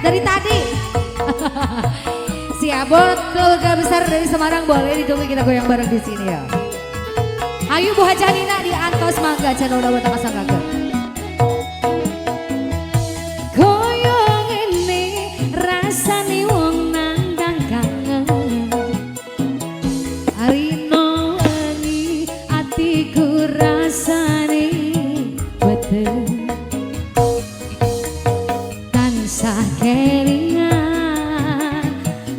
dari tadi. Siap, buat keluarga besar dari Semarang boleh ditunggu, kita goyang bareng di sini ya. Ayo Bu Hajah Nina di Antos Mangga channel dawet kasanggakeun. Koyo ngene rasane wong nandang kangen. Arino wengi atiku rasane beteng. Tansah kelingan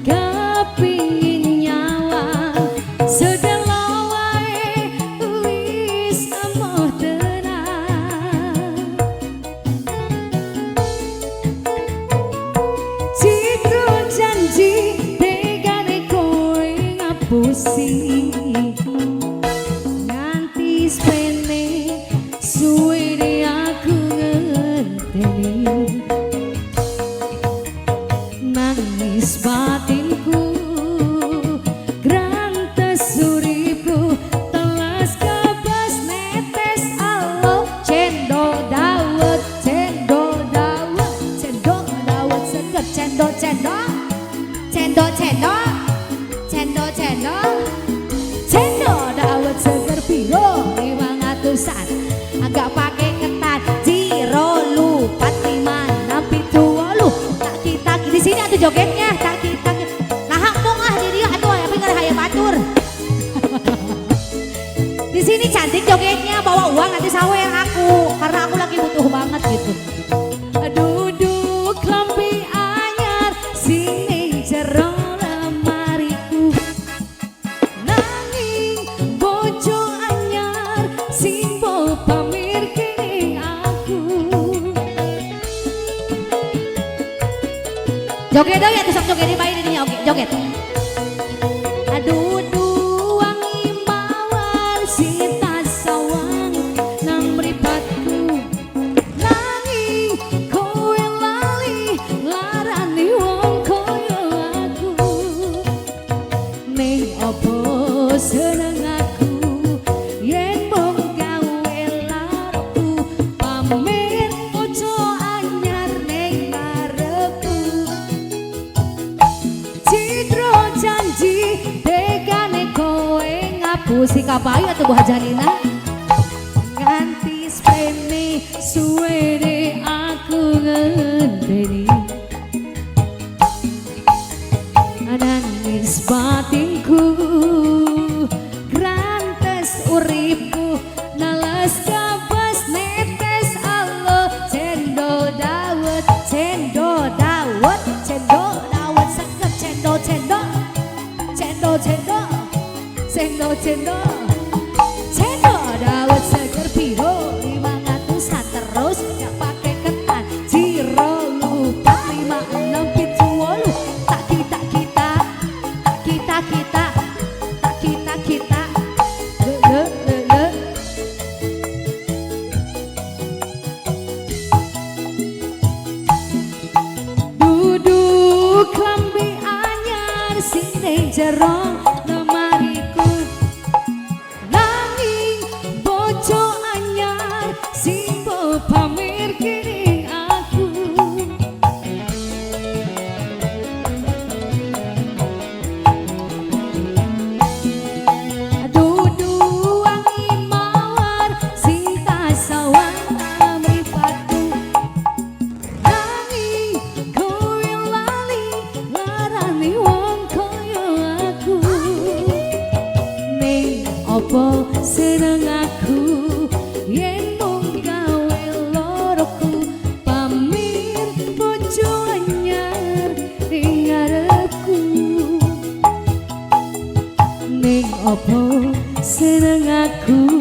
kepingin nyawang sedelo wae wis emoh tenang. Citro janji tegane kowe ngapusi nganti spene suwene aku ngenteni. Nangis batinku grantes uripku telas kebas netes alo cendol dawet, cendol dawet, cendol dawet seger, cendol cendol cendol cendol cendol cendol cendol dawet seger. Piro? 500-an, agak pakai ketan. Jiro lupat 5 6 7 8 tak kita di sini atuh jogetnya tak kita. Nah, mung ah di dia atuh, tapi nggak hayang batur. Di sini cantik jogetnya, bawa uang nanti sawer aku karena aku lagi butuh banget gitu. Duduk klambi anyar sing ning jero lemariku, nanging bojo anyar sing mbok pamerke ning aku. Joget dong ya, tuh joget di bayi dinya, oke joget. Aduh duh wangi mawar sing tak sawang nang mripatku, nanging kowe lali larani wong koyo aku. Ning opo seneng aku yen mung gawe laraku pamer bojo anyar ning ngarepku. Citro janji tegane kowe ngapusi kapayu atuh Bu Hajah Nina nganti spene suwene aku ngenteni. Nangis batinku grantes uripku nales kabas netes alo cendol dawet, cendol dawet, cendol dawet seger, cendol cendol cendol cendol cendol cendol cendol dawet seger. Piro? 500-an, terus gak pakai ketan. Jiro lupat 5 6 7 8 tak kita kita tak kita kita tak kita kita le le le le. Duduk klambi anyar sing ning jero lemariku, nanging bojo anyar sing mbok pamerke ning aku. Dudu wangi mawar sing tak sawang mripatku, nanging kowe lali larani wong koyo aku. Ning opo seneng aku yen mung gawe loroku pamer bojo anyar ning ngarepku. Ning opo seneng aku